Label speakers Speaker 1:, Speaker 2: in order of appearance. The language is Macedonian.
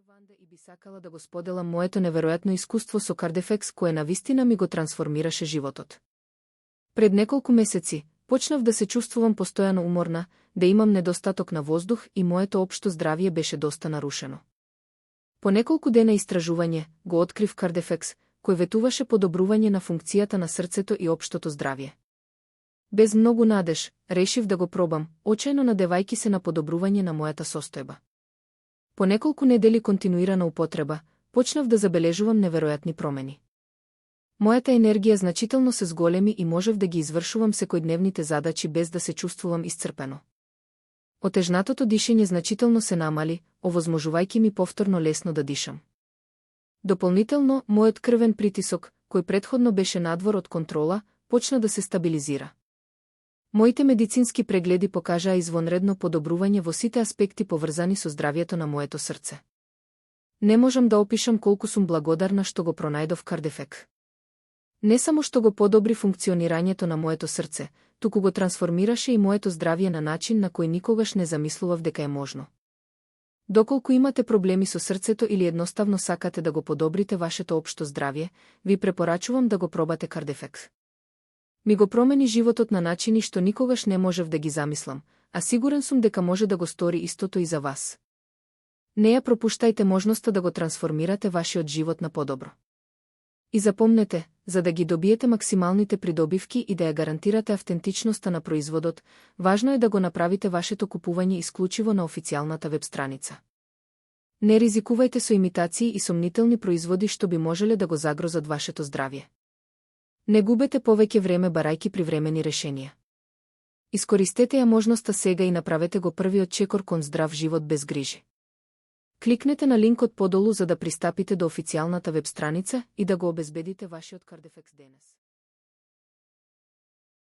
Speaker 1: е Ванда и би сакала да го споделам моето неверојатно искуство со Кардефекс, кое навистина ми го трансформираше животот. Пред неколку месеци почнав да се чувствувам постојано уморна, да имам недостаток на воздух и моето општо здравје беше доста нарушено. По неколку дена истражување го открив Кардефекс, кој ветуваше подобрување на функцијата на срцето и општото здравје. Без многу надеж, решив да го пробам, очајно надевајки се на подобрување на мојата состојба. По неколку недели континуирана употреба, почнав да забележувам неверојатни промени. Мојата енергија значително се зголеми и можев да ги извршувам секојдневните задачи без да се чувствувам исцрпено. Отежнатото дишење значително се намали, овозможувајќи ми повторно лесно да дишам. Дополнително, мојот крвен притисок, кој претходно беше надвор од контрола, почна да се стабилизира. Моите медицински прегледи покажаа извонредно подобрување во сите аспекти поврзани со здравјето на моето срце. Не можам да опишам колку сум благодарна што го пронајдов Кардефекс. Не само што го подобри функционирањето на моето срце, туку го трансформираше и моето здравје на начин на кој никогаш не замислував дека е можно. Доколку имате проблеми со срцето или едноставно сакате да го подобрите вашето општо здравје, ви препорачувам да го пробате Кардефекс. Ми го промени животот на начини што никогаш не можев да ги замислам, а сигурен сум дека може да го стори истото и за вас. Не ја пропуштајте можноста да го трансформирате вашиот живот на подобро. И запомнете, за да ги добиете максималните придобивки и да ја гарантирате автентичноста на производот, важно е да го направите вашето купување исклучиво на официјалната веб страница. Не ризикувајте со имитации и сомнителни производи што би можеле да го загрозат вашето здравје. Не губете повеќе време барајки привремени решенија. Искористете ја можноста сега и направете го првиот чекор кон здрав живот без грижи. Кликнете на линкот подолу за да пристапите до официјалната веб страница и да го обезбедите вашиот Кардефекс денес.